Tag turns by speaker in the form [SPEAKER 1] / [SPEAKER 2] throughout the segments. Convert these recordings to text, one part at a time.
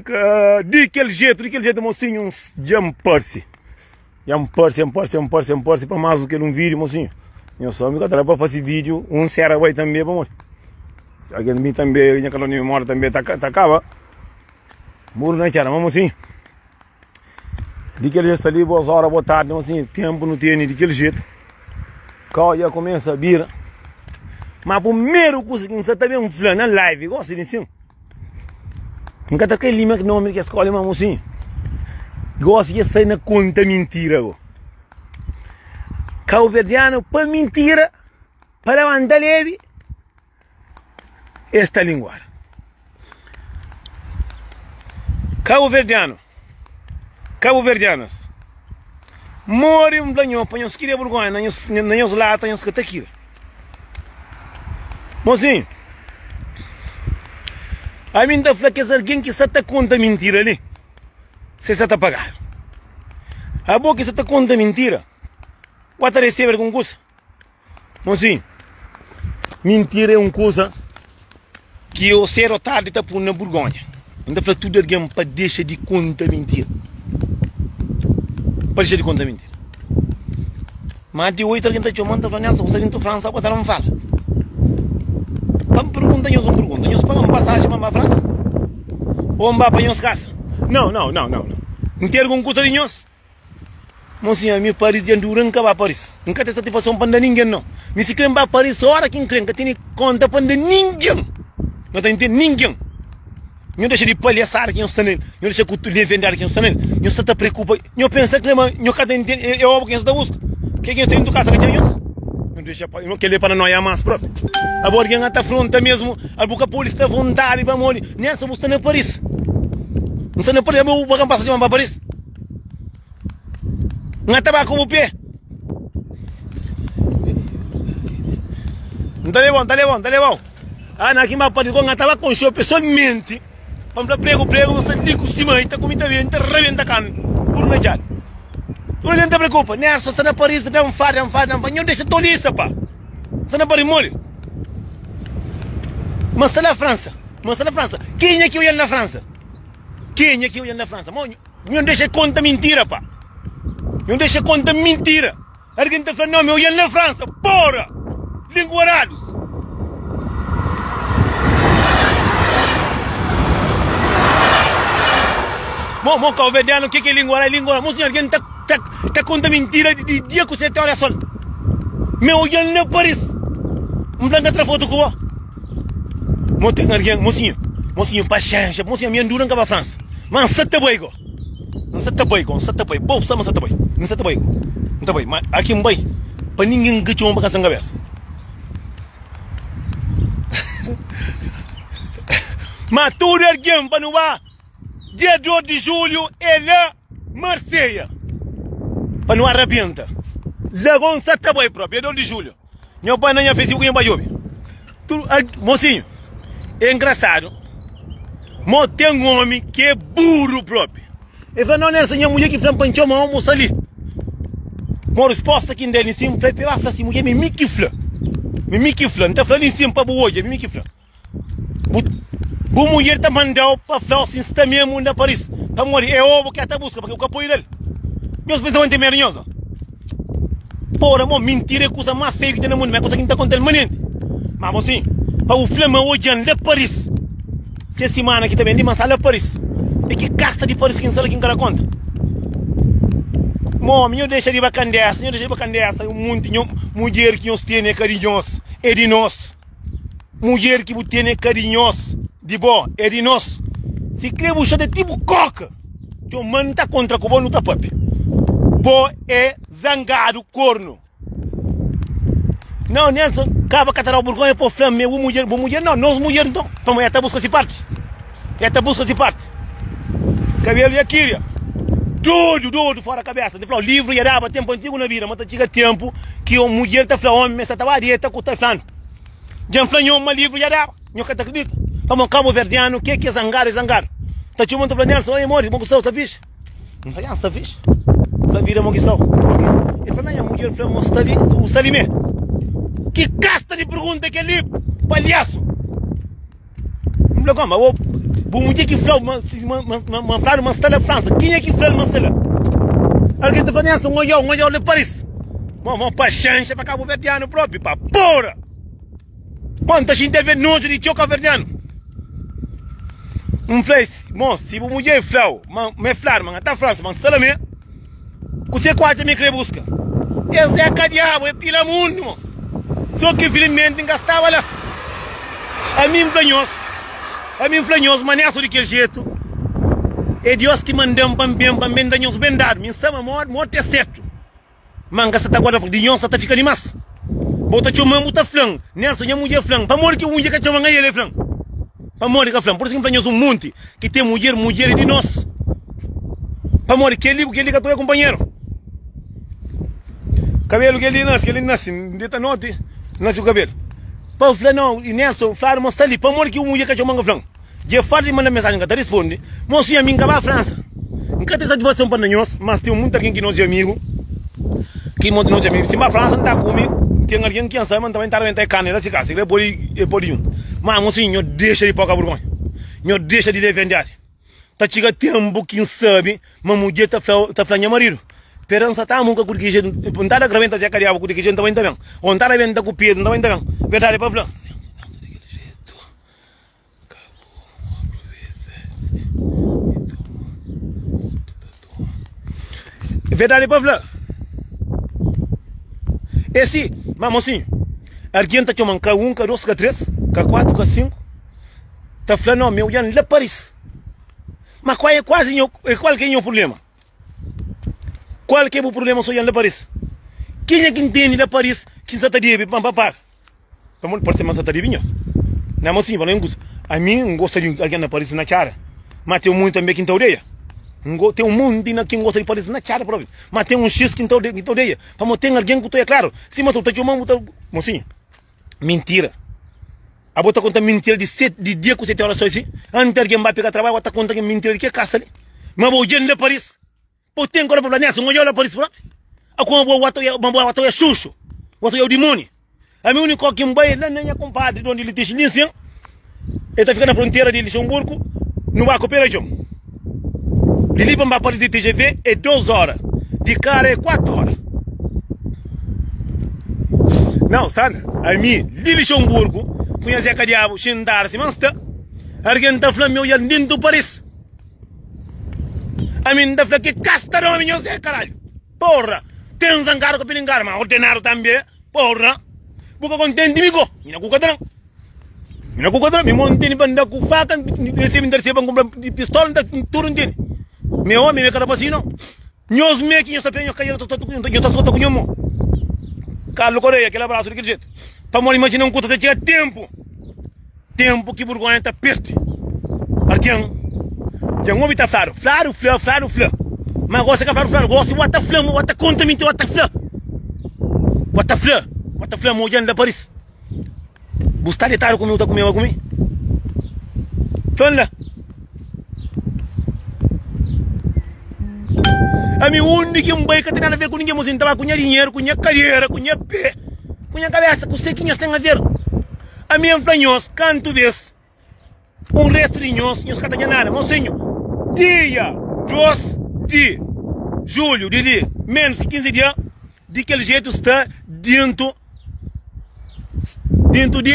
[SPEAKER 1] Di kel jetu, di kel jetu mosinhu dja N parse Dja N parse, N parse, N parse, N parse pa más du kel un vídiu mosinhu Nha só mi ka ta da pa fase vídiu un sera bai tanbe pamodi Si algen mi tanbe nha kalon di memória tanbe ta ta kaba Muru na txada ma mosinhu Di kel jetu sta li boas óra, boa tardi mosinhu Tenpu nu tene di kel jetu Kau dja kumesa bira Ma primeru kusa ki N sa ta ben fla na live gosi di sin N ka ta krê lima nomi di kes skóla ma mosinhu gosi dja sai na konta mintira go. Kauverdianu pa mintira, pa labanta lebi, es ta linguada. Kauverdianu, kauverdianas, more N fla nho pa nhos kria burgonha na nhos na nhos lata nhos ka ta kria. Mosinhu, ami N ta fla kes algen ki sa ta konta mintira li, se sa ta pagadu. Abo ki sa ta konta mintira, bu ta resebe algun kusa? Mosinhu, mintira é un kusa ki ô sedu ô tardi ta pui na burgonha. N ta fla tudu algen pa dexa di konta mintira. Pa dexa di konta mintira. Má di oitu algen ta txoma-m ta fla, Nelson, bu sta bintu Fransa bu ka ta da-m fala. Pa N pergunta nhos un pergunta, nhos paga-m pasaji pa N ba Fransa? Ô N ba pa nhos kasa? Nau, nau, nau, nau, nau. N ten algun kusa di nhos? Mosinha, mi Paris dja N dura N ka ba Paris. N ka ten satisfason pa N da ningen, nau. Mi si kre N ba Paris ora ki N kre, N ka tene konta pa N da ningen. Nho ta intende? Ningen. Nho dexa di palhaçada ki nho sta nel, nho dexa ku leviandadi ki nho sta nel, nho sta ta preokupa, nho pensa kre ma nho ka ta intende, é obu ki nho sta ta buska? Ke ki nho ten dentu kasa ka txeu nho? Nho dexa pa, kel li é paranoia mas propi. Abo algen a ta afronta mesmu, abo ka pode sta vontadi pamodi Nelson bu sta na Paris. N sta na Paris, abo bu ka pasa txoma pa Paris? N ka ta ba ku bu pé. N ta lebau, N ta lebau, N ta lebau. Ah, na ki N ba Paris go, N ka ta ba konxeu pesoalmenti pa N fla pregu, pregu, N sta li ku sima i ta kumi ta bebe, N ta rabenta kami puru na djadu. Tudu algen ta preokupa, Nelson sta na Paris, da-m fá, da-m fá, da-m fá. Nho dexa tolisa, pa. N sta na Paris modi? Ma N sta na Fransa, ma N sta na Fransa. Kenha ki odja-l na Fransa? Kenha ki odja-l na Fransa? Mo Nho dexa konta mintira pa. Nho dexa konta mintira. Algen ta fla nomi odja-l na Fransa. Pora! Linguaradus! Mo, mo kauverdianu ke ke linguaradu? Linguaradu. Mo sinhor, algen ta, ta, ta konta mintira di, di dia ku sete ora sol. Me odja-l na Paris. N fla, N ka tra fotu ku bo. Mo ten algen, mo sinhor, mo sinhor, paxénxa. Mo sinhor, mi andura N ka ba Fransa. Ma N sa ta bai go. N sa ta bai go, N sa ta bai. Bo sa ma N sa ta bai. N sa ta bai go. N ta bai. Ma aki N bai pa ningen ka txoma pa kansa-m kabesa. Ma tudu algen pa nu ba dia 2 di julhu é la Marseia pa nu arabenta. La go N sa ta bai propi dia 2 di julhu. Nho bai na nha Facebook nho bai djobe. Tudu al mosinhu é engrasadu mo ten omi ki é buru propi. El fla no Nelson nha mudjer ki fla-m pa N txoma omi sta li. Mo risposta ki N da-l insin N fla el ba fla si mudjer mi mi ki fla. Mi mi ki fla. N ta fla-l insin pa bu odja mi mi ki fla. Bu bu mudjer ta manda-u pa fla-u si N sta memu na Paris pamodi é obu ki el ta buska pabia bu ka pode da-l. Nhos pensa ma N ten medu di nhos? Pora mo, mintira é kuza más feiu ki ten na mundu, ma é kuza ki N ta konta-l manenti. Má bo sin, pa bu fla ma odja-m la Paris, se simana ki ta ben di, ma N sta la Paris. É ki kasta di Paris ki N sta la ki N ka da konta. Mo, mi nho dexa di bakandesa, nho dexa di bakandesa, un munti nho mudjer ki nhos tene é ka di nhos, é di nos. Mudjer ki bu tene é ka di nhos, di bo, é di nos. Si kre bu xata ti bu koka. Txeu ma N ta kontra ku bo nu ta papia. Bo é zangadu kornu. Nau Nelson, kaba ka ta dau burgonha pa fla ma é bu mudjer, bu mudjer nau, nos mudjer nton, pamodi el ta buska si parti. El ta buska si parti. Kabelu ya kiria. Dodu, dodu fora kabesa. N ta flau, livru ya daba tempu antigu na bida, ma ta txiga tempu ki mudjer ta fla omi ma el sa ta ba dieta ku ta flanu. Dja N fla nho ma livru ya daba. Nho ka ta kridita? Pamodi kabuverdianu ke ki é zangadu é zangadu. Ta txoma-m ta fla, Nelson, oi modi, mo ki sta, sta fixi? N fla, ya, N sta fixi. N fla, vida mo ki sta? El fla, na nha mudjer fla mo sta li, u sta li mé? Ki kasta di pergunta é kel-li, palhasu? N fla, koma, bo. Bu mudjer ki fla-u ma ma fladu ma N sta na Fransa. Kenha ki fla-l ma N sta la? Algen ta fla, Nelson, N odja-u, N odja-u na Paris. Mo, mo, paxénxa pa kabuverdianu propi, pa pora! Mo, N ta xinti aver noju di txeu kabuverdianu. N fla-s, Mo, si bu mudjer fla-u ma ma e fladu ma N ta Fransa, ma N sta la mê, Kuse ku atxa mi kre buska? Es é ka diabu, é pila mundu, mos. So ki infilismenti N ka staba la. Ami N fla nhos, ami N fla nhos ma Nelson di kel jetu é Dios ki manda-m pa N ben, pa N ben da nhos ben dadu. Mi N sta ma morti é sertu, ma N ka sa ta guarda di nhos sa ta fika dimas. Bo ta txoma-m, bu ta fla-m, Nelson, nha mudjer fla-m, pamodi ki bu mudjer ka txoma-m ael? El fla-m, pamodi ka fla-m? Pur isu ki N fla nhos un monti ki ten mudjer, mudjer é di nos. Pamodi kel-li ku kel-li ka ta oia kunpanheru. Kabelu kel-li nase, kel-li nase, deta noti, nase ku kabelu. Pa fla nau, Nelson, fladu ma sta li, pamodi ki bu mudjer ka txoma-m ka fla-m? Dja farta di manda mensajen, N ka ta risponde. Mosinhu, ami N ka ba Fransa. N ka ten satisfason pa na nhos, mas ten monti algen ki nos é amigu, ki monti nos é amigu. Si N ba Fransa, N ta kume, ten algen ki N sabe ma N ta bai, N ta rabenta e karni la si kasa, si kre pode, e pode junta. Ma, mosinhu, nho dexa di poka burgonha, nho dexa di leviandadi. Ta txiga tenpu ki N sabe ma mudjer ta fla, ta fla nha maridu, Pera N sa ta amu ka ku di ki jetu, N ta da rabenta si kadiabu ku di ki jetu, N ta bai, N ta ben. O N ta rabenta ku pezu, N ta bai, N ta ben. Verdadi pa fla. Verdadi pa fla É si, ma mosinhu Argen ta txoman ka 1, ka 2, ka 3 Ka 4, ka 5 Ta fla no, meu dja-m la Paris Ma kual é kuazi nho, kual ki é nho prublema? Kual ki é bu prublema so dja-m la Paris? Kenha ki ntende la Paris ki N sa ta debe pa N pa paga? Pamodi parse ma N sa ta debe nhos. Na mosinhu, fala un kuza, ami N gosta di algen na Paris na txada, ma ten un monti tanbe ki N ta odeia. N go, ten un monti na ki N gosta di Paris na txada propi, ma ten un xis ki N ta ode, ki N ta odeia, pamodi ten algen ku ta oia klaru. Sima si bu ta txoma-m, bu ta, mosinhu, mintira. Abo ta konta mintira di seti, di dia ku seti ora so si, anti algen ba pega trabadju, bo ta konta kel mintira di ke kasa li. Ma bo odja-m na Paris. Bo ten kora pa fla Nelson, N odja-u la Paris propi. A kuma bo wata oia, ma bo wata oia xuxu, wata oia u dimoni. Ami uniku ki N bai é la na nha kumpadri dondi Litixi li nsin, el ta fika na frontera di Lixemburgu, nu ba ku Peradjon. Di li pa N ba Paris di TGV é dos ora, di karu é kuatu ora. Nau, Sandra, ami li Lixemburgu ku nha Zeka Diabu xintadu sima N sta, argen ta fla-m mi odja-l dentu Paris. Ami N ta fla ki kasta di omi nhos é, karalhu! Porra! Ten zangadu ka pilingadu, ma ordenadu tanbe, porra! Bu ka kontenti mi go? Mi na ku ka ta dan. Mi na ku ka ta dan. Mi mo N tene pa N da ku faka, N resebe, N ta resebe pa N kunpra pistola, N ta tudu N tene. Mi é omi, mi ka ta fasi no. Nhos me ki nhos ta pega nhos kajera ta nhos ta sota ku nhos mo. Carlo Correia, kel abrasu di kel jetu. Pamodi imajina un kuta ta txiga tenpu. Tenpu ki burgonha ta perde. Algen dja N obi ta fladu, fladu fla, fladu fla. Ma gosi ka fladu fladu, gosi bo ta fla, bo ta konta mintira, bo ta fla. Bo ta fla, bo ta fla ma odja-m la Paris. Bu sta detadu ku mi, bu ta kumeba ku mi? Fla-m la. Ami undi ki N bai ka ten nada ver ku ningen, mosinhu. N ta ba ku nha dinheru, ku nha kadera, ku nha pé, ku nha kabesa. Kuse ki nhos ten aver? Ami N fla nhos kantu bes, un restu di nhos, nhos ka ta nha nada. Mosinhu, dia 2 di julhu di li, menus ki 15 dia, Di kel jetu sta dentu dentu di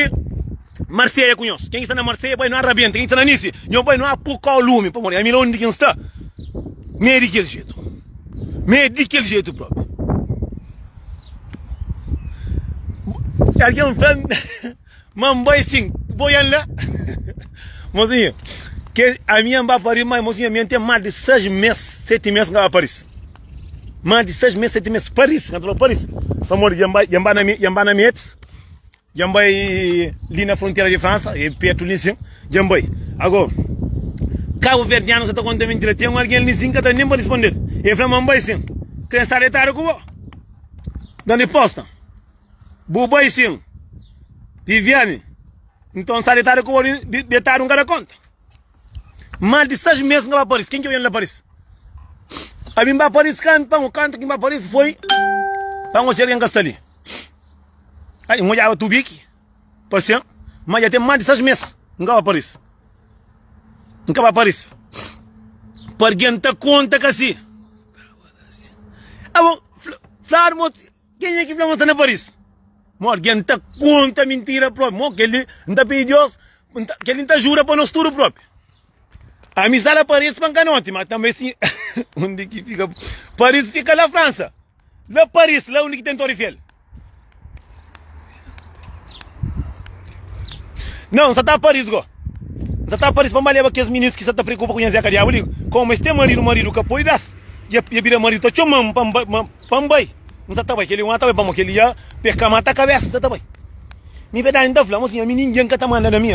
[SPEAKER 1] Marseia ku nhos. Ken ki sta na Marseia bai no arabenta, ken ki sta na Nice nho bai no apuka o lumi, pamodi ami la undi ki N sta mi é di kel jetu, mi é di kel jetu propi. Algen fla-m Ma N bai sin, bo ian la? Mosinhu, ke ami N ba Paris, ma mosinhu ami N ten mas di 6 mes, 7 mes N ka ba Paris. Mas di 6 mes, 7 mes, Paris, N ta fla Paris. Pamodi dja N bai, dja N ba na, dja N ba na Metz, dja N bai li na frontera di Fransa, e pertu li sin, dja N bai. Ago, kabuverdianu sa ta konta mintira, ten un algen li sin ka ta nen pa risponde-l. El fla ma N bai sin, kre N sta detadu ku bo. Dónde posta? Bu bai sin, Viviane. Nton sta detadu ku bo detadu N ka da konta. Mas di 6 mes N ka ba Paris. Ken ki oian la Paris? Ami N ba Paris kantu pa N kantu ki N ba Paris foi pa N oja algen ka sta li. Ai N odjaba tubiki parse-m ma dja ten mas di 6 mes N ka ba Paris. N ka ba Paris. Pa algen ta konta ka si. Abo, fladu mo, kenha ki fla ma sta na Paris? Mo algen ta konta mintira propi. Mo kel-li, N ta pidi Deus, kel-li N ta jura pa nos tudu propi. Ami sta la Paris pa N ka noti, ma tanbe si undi ki fika Paris fika la Fransa. La Paris, la undi ki ten Torre Eiffel. Não, N sa ta Paris go. N sa ta Paris pa N ba leba kes minis ki sa ta preokupa ku nha Zeka Diabu li. Komu es ten maridu, maridu ka pode da-s. Dja bira maridu ta txoma-m pa N ba, pa N bai. N sa ta bai. Kel-li un ta bai pamodi kel-li dja peka mata kabesa. N sa ta bai. Mi verdadi N ta fla, mosinhu, ami ningen ka ta manda na mi.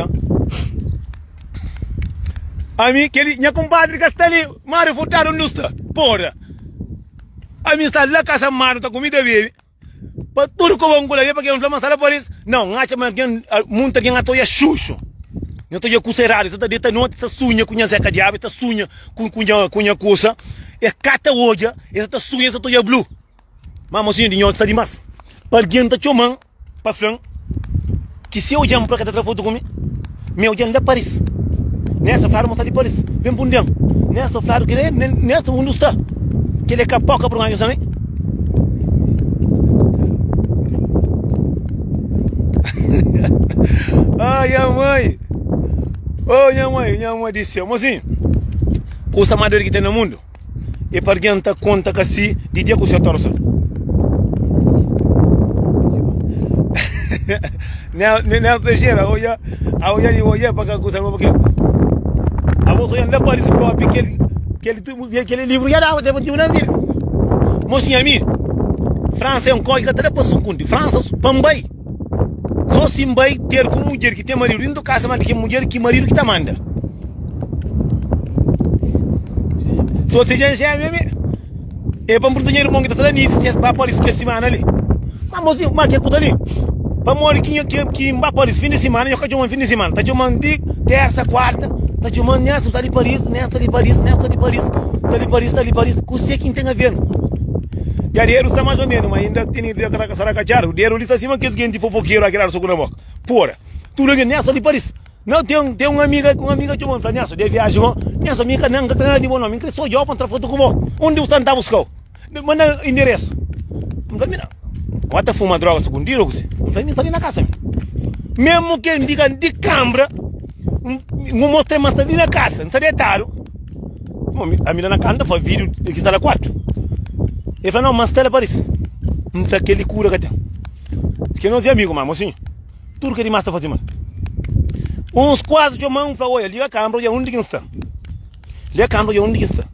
[SPEAKER 1] Ami, kel-li, nha kunpadri ka sta li. Mário Furtado undi bu sta? Pora! Ami sta la kasa madu ta kumi ta bebe pa tudu kobon ku la pa ken fla ma sta la Paris nau N atxa ma algen munta algen ata oia xuxu nha ta oia kusa eradu ta ta deta noti ta sunha ku nha zeka diabu ta sunha ku ku nha ku nha kusa e ka ta odja e ta sunha e ta oia blu ma mosinhu di nho sta dimas pa algen ta txoman Pa fla-m ki si odja-m pa ka ta tra fotu ku mi Mi odja-m la Paris Nessa fladu ma sta di Paris Ben punde-m Nessa fladu kel é Nessa undi u sta Kel é ka pau ka burgonha nhos Ai nha mãe Oh nha mãe Nha mãe di seu Mozinho Kusa más doidu ki ten na mundu É pa algen ta konta ka si di dia ku se torsa. Nelson Teixeira, oja, oja di oja pa ka kusa pa ke. Abo so yanda Paris propi kel kel kel livru ya daba tempo tinha na vida. Mocinha mi, França é um código ka ta da pa sukundi. França pa N bai. So si N bai ter ku mudjer ki ten maridu dintu kasa, ma di ki mudjer ki maridu ki ta manda. So si dja N xémia mi, e pa N pergunta nha irmon ki ta sta la Nisi si es ba Paris kes simana li. Ma mosinhu, ma ke ku ta li? Pamodi ki nha ki N ba Paris fin di simana, nho ka txoma-m fin di simana, ta txoma-m di tersa, kuarta, ta txoma-m Nelson sta di Paris, Nelson sta di Paris, Nelson sta di Paris, sta di Paris, sta di Paris. Kuse ki N ten aver? Dja dedu sta mais ou menos, ma inda tene sarakatxadu. Dedu li sta sima kes genti fofokeru aki dadu soku na boka. Pora, tudu algen, Nelson di Paris. Nau, ten, ten un amiga, un amiga txoma-m, fla, Nelson, de viaji bo. Nelson, mi ka, N ka kre nada di bo nau, mi kre so odja-u pa N tra fotu ku bo. Undi bu sta N ta buska-u. Manda inderesu. N fla, mi na, bo ta fuma droga sukundidu o kuse? N fla, mi sta li na kasa mi. Mesmu ke N diga di kambra, N mostra ma N sta li na kasa, N sta detadu. Ami la na kanta fla vídeo ki sta na kuartu. El fla, não, mas sta la Paris. N fla, kel-li kura ka ten. Ke nos é amigu, ma mosinhu, tudu ke dimas ta faze mal. Uns kuatu txoma-m, N fla, oia, liga kambra, odja undi ki N sta. Liga kambra, odja undi ki N sta.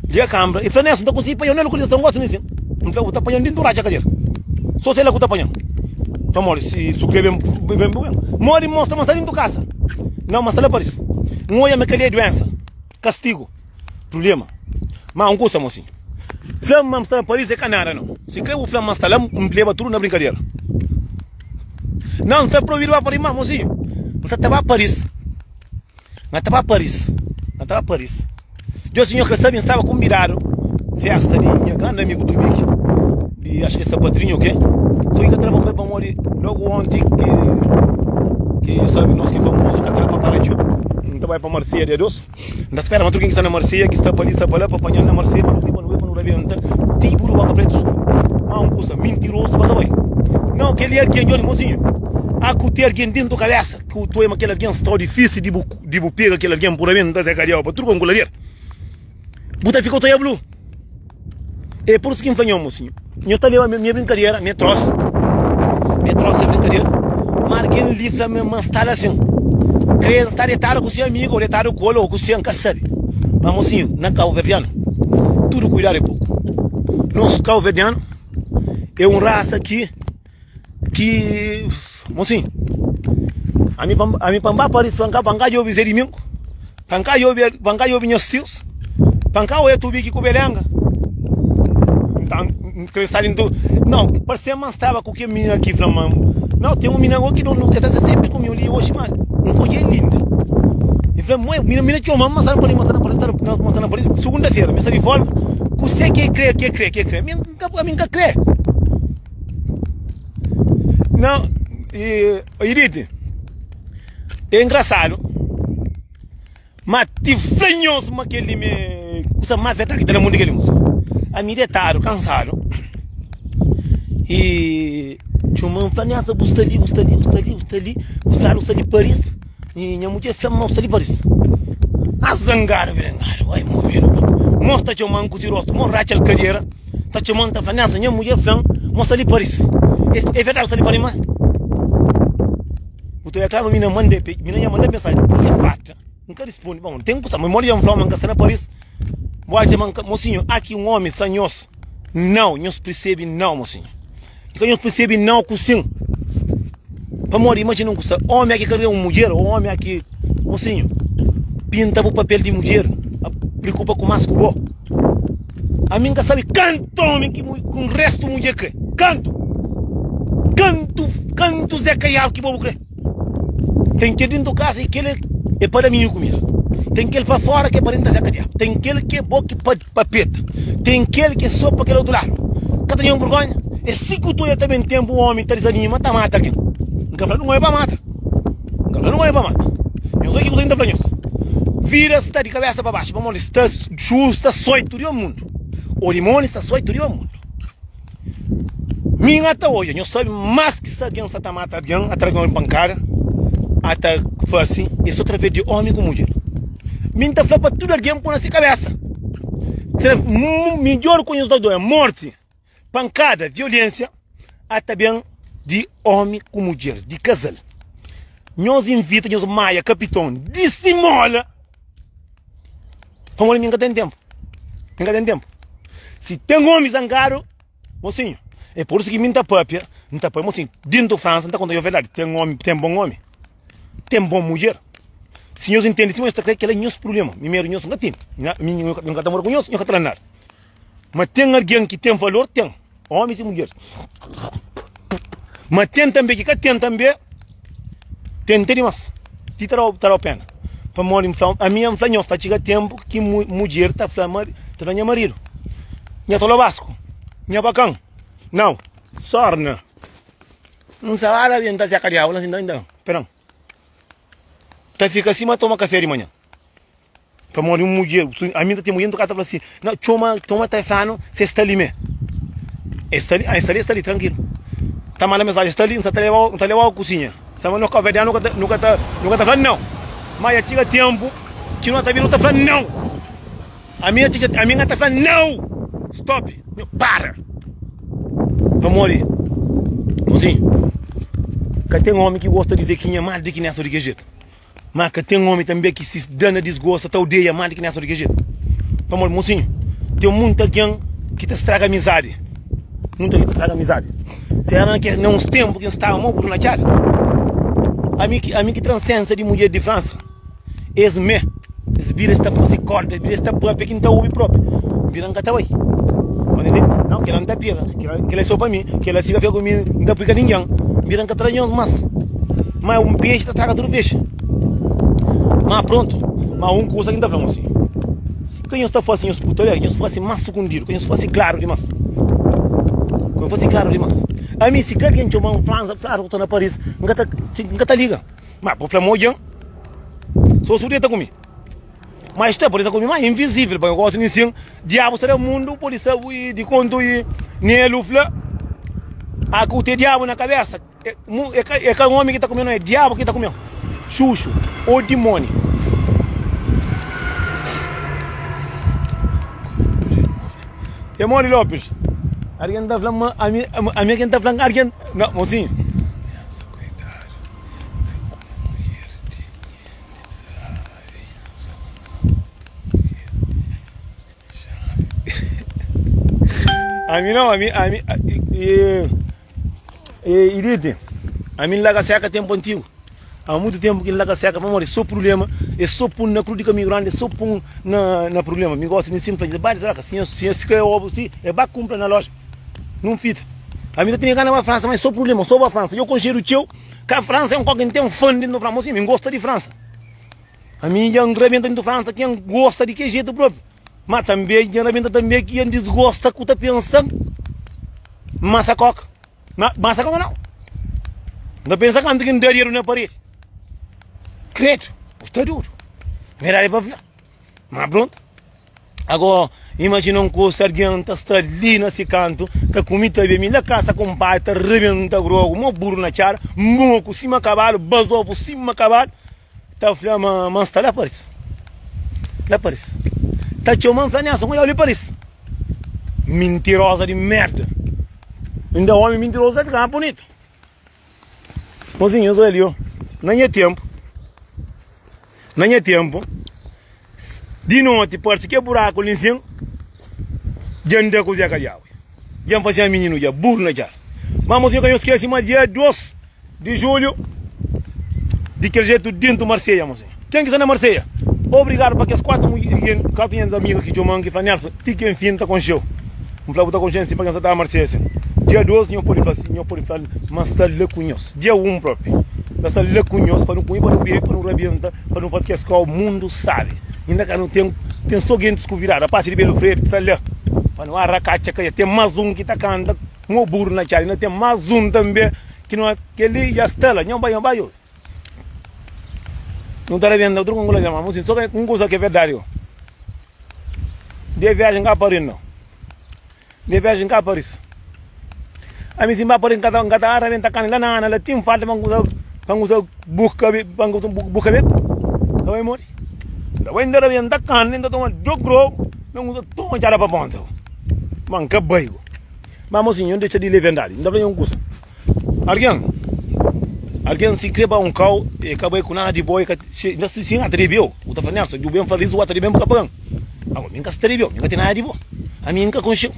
[SPEAKER 1] Liga kambra. El fla, Nelson, N ta konsigi panha-u na lokalizason gosi li sin. N fla, bu ta panha-m dintu ratxa kadera. So se la ku ta panha-m. Pamodi si su kre ben, ben, ben. Modi N mostra ma N sta dintu kasa. Nau, ma N sta la Paris. N oia ma kel-li é duénsa. Kastigu, prubléma. Má un kusa, mosinhu. Fla-m ma N sta na Paris é ka nada, nau. Si krê bu fla-m ma N sta la, N leba tudu na brinkadera. Nau, N sta proibidu ba Paris. Má, mosinhu, N sta ta ba Paris. N ta ba Paris. N ta ba Paris. Deus sinhor krê sabe, N staba kunbidadu fésta di nha grandi amigu Tubiki, di acho ki é sa padrinhu ô ke. Sô ki ka ta da pa N bai pamodi lógu onti ki ki nhos sabe nos ki é famozu ka ta da pa para txeu. N ta bai pa Marseia dia 2. N ta spera ma tudu ken ki sta na Marseia, ki sta pa li, sta pa la, pa panha-m na Marseia pa nu bai, pa nu bai, pa nu rabenta ti buru baka pretu sukuru. Má un kusa, mintirozu pa ka bai. Nau, kel-li algen, djobe, mosinhu, a ku ten algen dentu kabésa ki bu ta oia ma kel algen sta difísil di bu di bu pega kel algen puramente, N ta se kadiau pa tudu konku lader. Bu ta fika otoia blu. É pur isu ki N fla nho, mosinhu, nho ta leba mi é brinkadera, mi é trosa, mi é trosa, é brinkadera. Ma algen li fla mi ma N sta la asin. Kre N sta detadu ku se amigu, ou detadu ku el, ou ku se, N ka sabe. Ma mosinhu, na kabuverdianu, tudu kuidadu é poku. Nos kabuverdianu é un rasa ki Ki mosinhu, ami pa ami pa N ba Paris pa N ka pa N ka djobe Zé Dimingu, pa N ka djobe pa N ka djobe nhas tius, pa N ka oia Tubiki ku Belenga. Nta N kre sta dentu Nau, parse ma N staba ku kel minina ki fla ma Nau, ten un minina ki el ta sta senpri ku mi li oxi ma N ka odja el inda. El fla ma minina minina txoma-m ma N sta na Paris, ma N sta na Paris, ma N sta na Paris sugunda-fera, mi sta di folga. Kuse ki el kre, ki el kre, ki el kre? Ami N ka kre. Não, e, Edith, é engraçado. Ma ti fla nhos ma kel li me kusa más verdadi ki ta na mundu kel li mosi. Ami detadu, kansadu i txoma-m fla Nelson bu sta li, bu sta li, bu sta li, bu sta li, bu sta li, bu sta li Paris i nha mudjer fla-m ma bu sta li Paris. A zangadu bengadu, ai movedu Mos ta txoma-m ku si rostu, mos ratxa-l kadera ta txoma-m ta fla Nelson nha mudjer fla-m ma bu sta li Paris. É verdadi bu sta li Paris ma? Bu ta reklama mi na manda mi na nha manda mensagem ti e farta N ka rispondi bon ten kusa ma modi dja N fla ma N ka sta na Paris Bu atxa ma N ka Mosinhu aki un omi fla nhos nau nhos persebi nau mosinhu I ka nhos persebi nau ku sin Pamodi imajina un kusa omi aki ka kre un mudjer o omi aki Mosinhu pinta bu papel di mudjer Preokupa ku mas ku bo. Ami N ka sabe kantu omi ki ku un restu mudjer kre. Kantu! Kantu, kantu Zé Kaiau ki bo bu kre. Ten kel dintu kasa i kel é pa da mininu kumida. Ten kel pa fora ki é pa denta Zé Kadiau. Ten kel ki é bo ki pa pa peta. Ten kel ki é so pa kel otu ladu. Ka ta ten burgonha? É si ku ta odja ta ben tenpu omi ta dizanima ta mata algen. N ka fla nun omi pa mata. N ka fla nun omi pa mata. Nhos odja ki kuza ki N ta fla nhos. Vida sta di kabesa pa baxu pamodi sta Ju sta soi tudu mundu O dimoni sta soi tudu mundu Mi N ta odja Nhos sabe más ki sta algen sa ta mata algen Ata algen pankada Ata fase É so traves di omi ku mudjer Mi N ta fla pa tudu algen poi na se kabesa Midjor ku nhos ta doi morti Pankada, violensia Ata ben di omi ku mudjer Di kazal Nhos invita nhos maia kapiton di simola Pamodi mi N ka ten tenpu. Mi N ka ten tenpu. Si ten omi zangadu, mosinhu, é pur isu ki mi N ta papia, N ta papia, mosinhu, dintu Fransa N ta konta nhos verdadi, ten omi, ten bon omi, ten bon mudjer. Si nhos intende sima nhos ta kre, kel-la é nhos prubléma. Primeru nhos N ka tene, mi N ka ta mora ku nhos, nhos ka ta da nada. Ma ten algen ki ten valor, ten, omis i mudjeris. Ma ten tanbe ki ka ten tanbe, ten te dimas. Ti ta dau, ta dau pena. Pamodi N fla, ami N fla nhos, ta txiga tenpu ki mudjer ta fla mari, ta fla nha maridu, nha tolobasku, nha bakan. Nau, sorna. N sa ba rabenta seka diabu la sin, inda, peran. Ta fika sima toma kafe di manhan. Pamodi un mudjer, ami ta ten mudjer, nton ka ta fla si, na txoma, txoma ta flanu se sta li me. E sta li, ah, e sta li, e sta li, trankilu. Ta manda mensajen, sta li, N sta ta lebau, N ta lebau kusinha. Sama no kabuverdianu nu ka ta, nu ka ta, nu ka ta fla nau. Ma ya txiga tenpu ki no ta bira nu ta fla nau. Ami ya txiga, ami N ka ta fla nau! Stop! Nhu para! Pamodi, mozinhu, ka ten omi ki gosta di zekinha más di ki nessa di ke jetu. Má ka ten ómi tanbê ki si da na disgosta ta odeia más di ki nessa di kel jetu. Pamodi, mosinhu, ten monti algen ki ta straga amizadi. Monti algen ta straga amizadi. Se éra na kes, na uns ténpu ki N staba mau burru na txada, ami ki, ami ki tra nsénsa di mudjer di Fransa, es mê, es bira es ta fase kórda, es bira es ta pâpia ki N ta obi própi. N bira N ka ta bai. Ô ntende? Nau, kel-la N ta pega, kel-la, kel-la é sô pa mi, kel-la si ka fika ku mi, N ka pui ka ningen. N bira N ka tra nhos más. Ma un pexi ta straga tudu pexi. Ma prontu, ma un kusa ki N ta fla nhos, si ka nhos ta fase nhos putaria, nhos fase más sukundidu, ka nhos fase klaru dimas. Ka nhos fase klaru dimas. Ami, si ka algen txoma-m Fransa, fla, ku ta na Paris, N ka ta, N ka ta liga. Ma bu fla ma odja-m, so su deta ku mi. Ma istu é, pode ta ku mi, ma invisível, pa gosi nin sin, diabu sta na mundu, pode sta di kontu i nelu fla, a ku te diabu na kabesa. É ka omi ki ta kume, não, é diabu ki ta kume. Xuxu ou dimoni. É modi Lopes. Alguém ta fla ma ami, ami quem ta fla alguém, não, mocinho. Ami não, ami, ami, e, e, Edith, ami N laga seka tempu antigu. Há muito tempu ki N laga seka pamodi so problema, é so pun na kru di kaminhu grandi, é so pun na, na problema. Mi gosta di nsin fla, ba di si nhos, si nhos kre obu si, é ba kumpra na loja. Nun fita. Ami ta tene gana ba Fransa, mas so problema, so ba Fransa. Eu konxedu txeu, ka Fransa é un koki, N ten fã di Fransa, mosinhu, mi N gosta di Fransa. Ami dja N rabenta dentu Fransa ki N gosta di ke jetu propi. Ma tanbe dja N rabenta tanbe ki N disgosta ku ta pensa masa koka. Ma masa koka nau. N ta pensa kantu ki N da dedu na paredi. Kredu, bu sta dudu. Verdadi pa fla. Ma prontu. Agora, imajina un kusa, algen ta sta li na si kantu, ta kume, ta bebe, mi la kasa kunpadri ta rebenta grogu, mo buru na txada, moku sima kabalu, bazofu sima kabalu, ta fla ma ma N sta la Paris. La Paris. Ta txoma-m, fla, Nelson, odja-u li Paris. Mintiroza di merda. Inda omi mintirozu ta fika más bunitu. Mozinhos, olha ali, ó. Na nha tempu, na nha tempu, di noti parse ke buraku li nsin, dja N da ku Zeka di agu. Dja N fase nha mininu dja buru na txada. Ma mozinho ka nhos skese ma dia 2 di julhu, di kel jetu dentu Marseia, mozinho. Ken ki sta na Marseia? Obrigadu pa kes 4 4 nhas amiga ki txoman ki fla Nelson, ti ki enfin N ta konxeu. N fla bu ta konxe-m si pa ken sa ta Marseia sin. Dia 2 nho pode fla si, nho pode fla ma N sta la ku nhos. Dia 1 propi N sta la ku nhos pa nu kume, pa nu bebe, pa nu rabienta, pa nu fase kes kau mundu sabi. Inda ka nu ten ten so gentis kuvidadu, rapasi di Belo Frede ki sta la pa nu arakatxa kaia. Ten mas un ki ta kanta mo buru na txada, inda ten mas un tanbe ki no kel-li dja sta la. Nho bai, nho bai obi. Nu ta rabenta utru ku un ma so un kusa ki é verdadi go. De viajen ka Paris no. De viajen ka Paris. Ami si n ba Paris n ka ta n ka ta rabenta kani la na ana la tin falta pa n kusa pa n kusa bu kabe pa n kusa bu kabe ka bai modi. N ta bai n ta rabenta kani n ta toma do grogu n ta kusa toma txada pa ponta go. Ma n ka bai go. Ma mosinhu n dexa di levendadi n ta fla nha un kusa. Algen, algen si kre ba un kau, e ka bai ku nada di bo, e ka, si, na si, si N atreveu, bu ta fla, Nelson, dju ben fla li, si bu atreveu, bu ka pagan. Agora, mi N ka sta atreveu, mi N ka ten nada di bo. Ami N ka konxeu.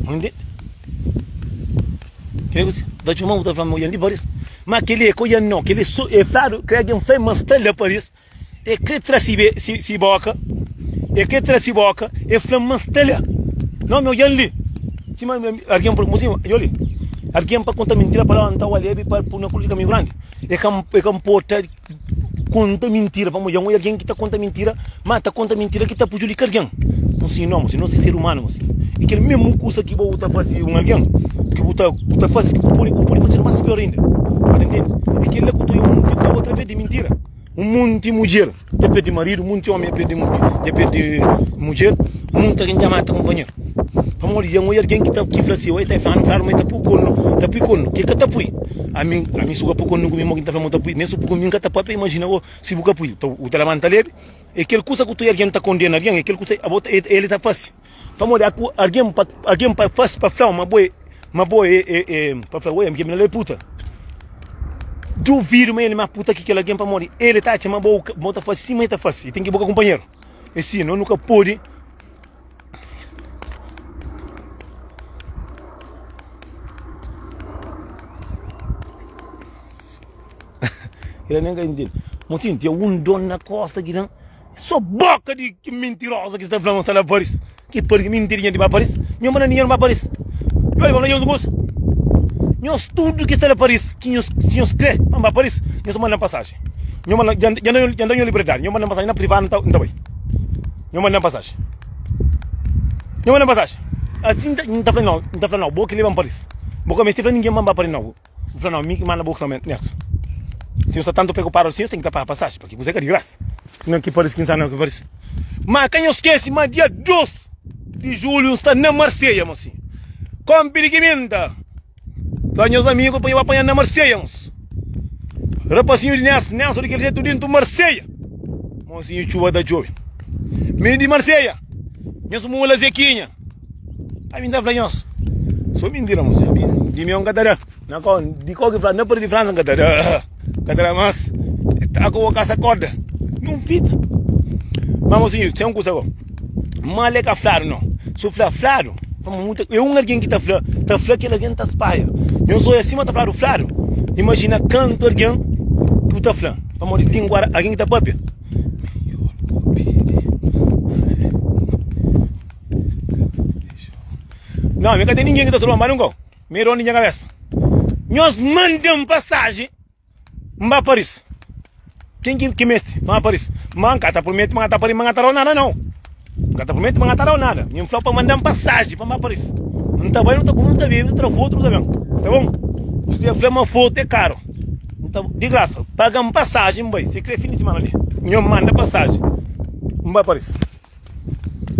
[SPEAKER 1] Bu ntende? Kre ku si, bu ta txoma, bu ta fla, ma odja-m di Paris. Ma kel-li é ka odja-m nau, kel-li so, e fladu, kre algen fla-m ma N sta la Paris, E kre tra si si boka E kre tra si boka E fla-m ma N sta la Não, mi odja-m li Sima algen fla mosinhu, odja li Algen pa konta mintira pa la N ta walebi pa pui na kulu di kaminhu grandi E ka e ka nporta konta mintira Pamodi dja N odja algen ki ta konta mintira Ma ta konta mintira ki ta prejudika algen Mosinhu, não, mosinhu, nos é ser umanu, mosinhu E kel mesmu kusa ki bo ta fase un algen Ki bu ta bu ta fase ki bu pode bu pode fase más pior inda Bu ta ntende? E kel la ku ta odja un ki através di mintira. Un monti mudjer dja perde maridu, un monti omi dja perde mudjer, un monti algen dja mata kunpanheru. Pamodi dja N odja algen ki ta ki fla si, oi ta fla-nu fladu ma el ta pui kornu, ta pui kornu, ki el ka ta pui. Ami, ami si bu ka pui kornu ku mi, mo ki N ta fla ma bu ta pui? Nen si bu pui ku mi N ka ta papia, imajina bo si bu ka pui, bu ta labanta lebi. É kel kusa ku ta algen ta kondena algen, é kel kusa abo el ta fase. Pamodi algen pa algen pa fase pa fla-u ma bo é ma bo é é é pa fla oi ami kel é puta. Duvidu ma el é más puta ki kel algen pamodi el ta atxa ma bo bo ta fase sima el ta fase. El ten ki bo ka kunpanheru. É si, no nu ka pode. Kel-la nen ka intende. Mosinhu, ten un dor na kosta ki dan. So boka di ki mintirosa ki sta fla ma sta na Paris. Ki Paris? Mi ntende dja di ba Paris. Nho manda dinheru ba Paris. Nho ba nhos gosta. Nhos tudu ki sta na Paris, ki nhos si nhos kre pa ba Paris, nhos manda pasajen. Nho manda dja dja dja da nho liberdadi. Nho manda pasajen na privadu nta nta bai. Nho manda pasajen. Nho manda pasajen. Asin nta nta fla nau, nta fla nau, bo ki leban Paris. Bo ka meste fla ningen pa ba Paris nau. N fla, Nau, mi ki manda bo sta Nelson. Si nhos sta tantu preokupadu asin, nhos ten ki ta paga pasaji, paki kuzê ka di grasa. Na ki paris ki N sta na ki paris. Ma ka nhos skese ma dia 2 di julhu N sta na Marseia, mosinhu. Konpi di ki mi N ta fla nhos amigu pa nho ba panha-m na Marseia, mosu. Rapasinhu di Nelson, Nelson di kel jetu dintu Marseia. Mosinhu txuba ta txobe. Mi di Marseia, nhos mula Zekinha. Ami N ta fla nhos, so mintira mos, ami di mi N ka ta da. Na kau, di kau ki fla na Paris di Fransa N ka ta da, ka ta da mas. E ta ku bo kasa korda, nun fita. Ma mosinhu, ten un kusa go, mal e ka fladu no, su fla fladu, pamo muta, e un algen ki ta fla, ta fla kel algen ta spaia. Nhos oia sima ta fladu fladu, imajina kantu algen ki bu ta fla, pamodi lingua algen ki ta papia. Não, mi ka ten ninguém ki ta stroba-m, ba nunka. Mi é donu di nha kabesa. Nhos manda-m pasaji N ba Paris. Ken ki ki meste pa N ba Paris? Ma N ka ta promete ma N ka ta Paris, ma N ka ta da-u nada, nau. N ka ta promete ma N ka ta da-u nada. Mi N fla-u pa manda-m pasaji pa N ba Paris. N ta bai, nu ta kume, nu ta bebe, nu ta tra fotu, nu ta ben. Sta bon? José fla ma fotu é karu. N ta, di grasa, paga-m pasaji N bai. Si krê fin di simana li. Nho manda pasaji N bai Paris.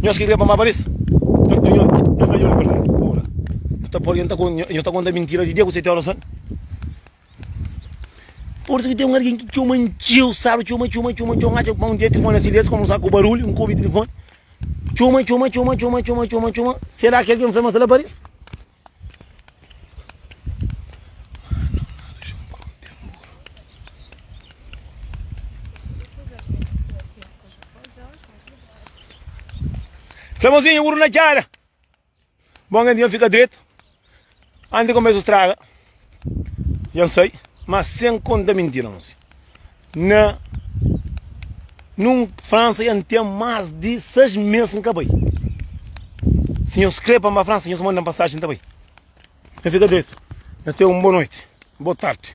[SPEAKER 1] Nhos ki kre pa N bai Paris? Nho nho nho ka djobe berdadi. Pora. Nho ta poi ta nho ta konta mintira di dia ku seti oras son. Por isu ki ten un algen ki txoma-m txeu sabi, txoma, txoma, txoma, txoma, atxa ma un dia tilifoni na silensiu, komu sa ku barulhu, N ka obi tilifoni. Txoma, txoma, txoma, txoma, txoma, txoma, txoma. Será ki algen fla ma sta la Paris? Fla mozinho, uru na txada. Bon gen fika dretu. Anti komesu straga. Dja N sai, ma sen konta mintira mozinho. Na nun Fransa dja N ten más di 6 mes N ka bai. Si nhos kre pa N ba Fransa, nhos manda-m pasajen N ta bai. Nhos fika dretu. Nhos ten un bo noiti, bo tardi.